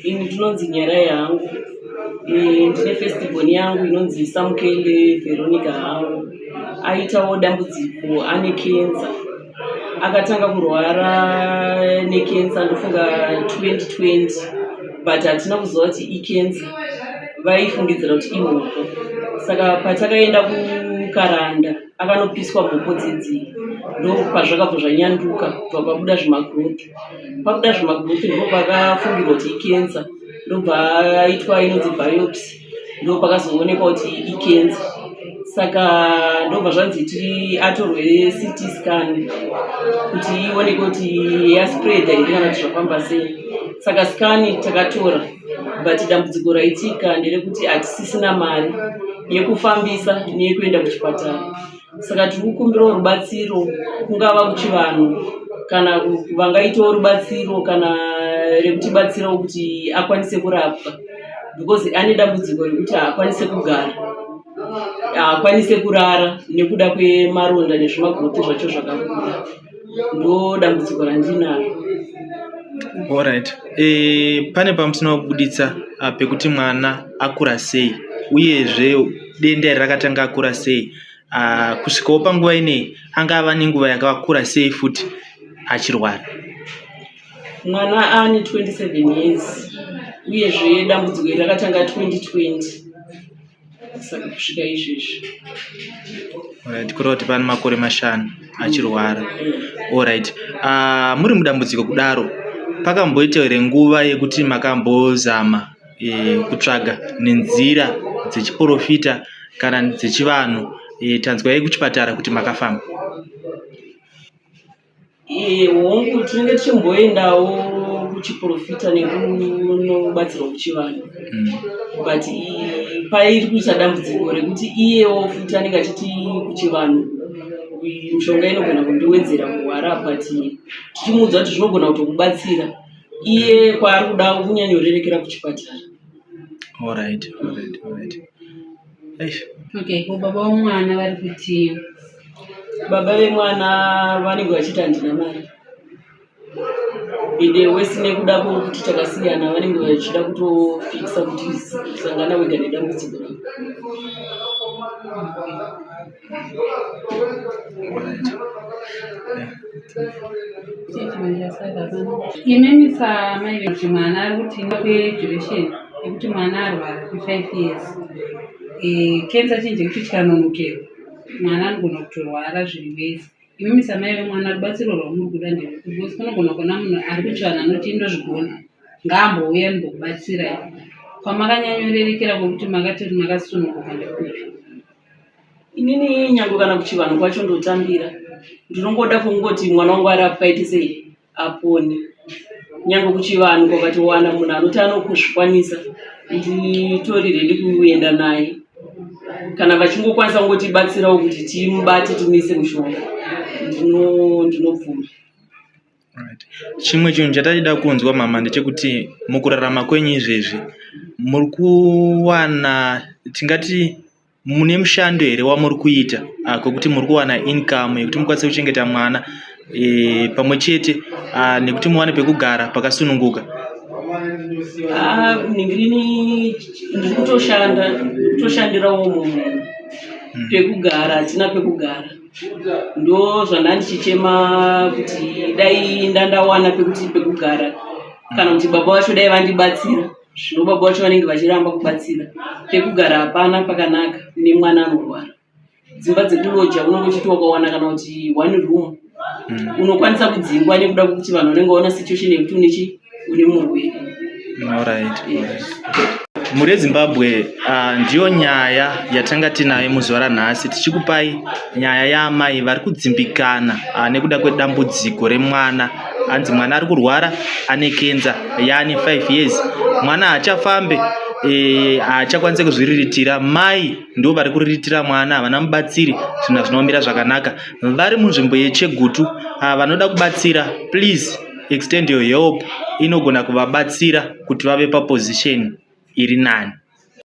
Ini ndinonzi Nyarai hangu. Eh, ndine festival yangu inonzi Samukele Veronica hangu. Aitawo dambudziko ane kenza. Akatanga kurwara nekenza ndofunga 2020 but hatina kuziva kuti ikenza. Vaifungidzira kuti imhopo. Saka patakaenda kuKaranda akanopiswa mhopo dzidzi ndopazvakabva zvanyanduka kubva pabuda zvimagrowth. Pabuda zvimagrowth ndipo pakafungirwa kuti ikenza ndobva aitwa inonzi biopsy ndopakazoonekwa kuti ikenza. Saka ndobva zvanzi ti atorwe CT scan kuti ioneke kuti yaspreada here kana kuti zvafamba sei. Saka scan takatora but dambudziko raitika nderekuti hatisisina mari yekufambisa neyekuenda kuchipatara. Saka tiri kukumbirawo rubatsiro kungava kuchivanhu kana vangaitawo rubatsiro kana rekutibatsirawo kuti akwanise kurapwa because ane dambudziko rekuti haakwanise kugara, haakwanise kurara nekuda kwemaronda nezvimagrowth zvacho zvakabuda. Ndo dambudziko randinaro. Alright. E, pane pamusina kubuditsa pekuti mwana akura sei uyezve denda iri rakatanga akura sei kusvikawo panguva ineyi angava nenguva yakakura sei futi achirwara. Mwana ane 27 years uyezve dambudziko iri rakatanga 2020 saka kusvika izvezvi. Alright, kureva kuti pane makore mashanu achirwara. Alright. Muri mudambudziko kudaro pakamboita here nguva yekuti makambozama kutsvaga nenzira dzechiporofita kana dzechivanhu tanzwai kuchipatara kuti makafamba? Hongu tinenge tichimboendawo kuchiporofita nekunobatsirwa kuchivanhu but pairi kuita dambudziko rekuti iyewo futi anenge achiti kuchivanhu mishonga inogona kundiwedzera kurwara but tichimuudza kuti zvinogona kutokubatsira iye kwaari kuda kunyanyorerekera kuchipatara. Alright, alright, alright. Eish. Okay, ko baba vomwana vari kuti Baba vemwana vanenge vachiti handina mari ende wese nekuda kwekuti takasiyana vanenge vachida kutofikisa kuti sangana wega nedambudziko rako. Alright. Imimi samai kuti mwana ari kuti kweduration yekuti mwana arwara kwe5 years cancer chinhu chekuti chikanonokerwa mwana anogona kutorwara zviri wese. Imimi samai vemwana rubatsiro rwamuri kuda nderwupi because kunogona kuona munhu ari kuchivanhu anoti indozvigona ngaambouya ndimbokubatsirai. Kwamakanyanyorerekera kwekuti makati makasununguka ndekupi? Inini nyange kana kuchivanhu kwacho ndotambira ndinongoda kungoti mwana wangu arapwa aite sei apone. Nyange kuchivanhu kwakatowana munhu anoti anokuzvikwanisa nditori ready kuenda naye kana vachingokwanisa kungotibatsirawo kuti timubate timuise mushonga ndinobvuma. Alright. Chimwe chinhu chatachida kunzwa mama ndechekuti mukurarama kwenyu izvezvi muri kuwana tingati mune mushando here wamuri kuita kwekuti muri kuwana income yekuti mukwanise kuchengeta mwana pamwe chete nekuti muwane pekugara pakasununguka? Ndiri kutoshanda, ndiri kutoshandirawo munhu. Pekugara hatina pekugara. Ndo zvandandichichema kuti dai ndandawana pekuti pekugara kana kuti baba vacho dai vandibatsira. Zvino baba vacho vanenge vachiramba kubatsira. Pekugara hapana pakanaka nemwana anorwara. Dzimba dzekuloja unenge uchiti wakawana kana kuti one room unokwanisa kudzingwa nekuda kwekuti vanhu vanenge vaona situation yekuti une chi une murwere. Alright, alright. Mhuri yeZimbabwe ndiyo nyaya yatanga tinayo muzuva ranhasi tichikupai nyaya yaamai vari kudzimbikana nekuda kwedambudziko remwana. Hanzi mwana ari kurwara ane kenza yaane 5 years. Mwana haachafambe haachakwanisi kuzviriritira. Mai ndivo vari kuriritira mwana havana mubatsiri zvinhu hazvina kumira zvakanaka. Vari munzvimbo yeChegutu vanoda kubatsira please extend your help inogona kuvabatsira kuti vave paposition iri nani.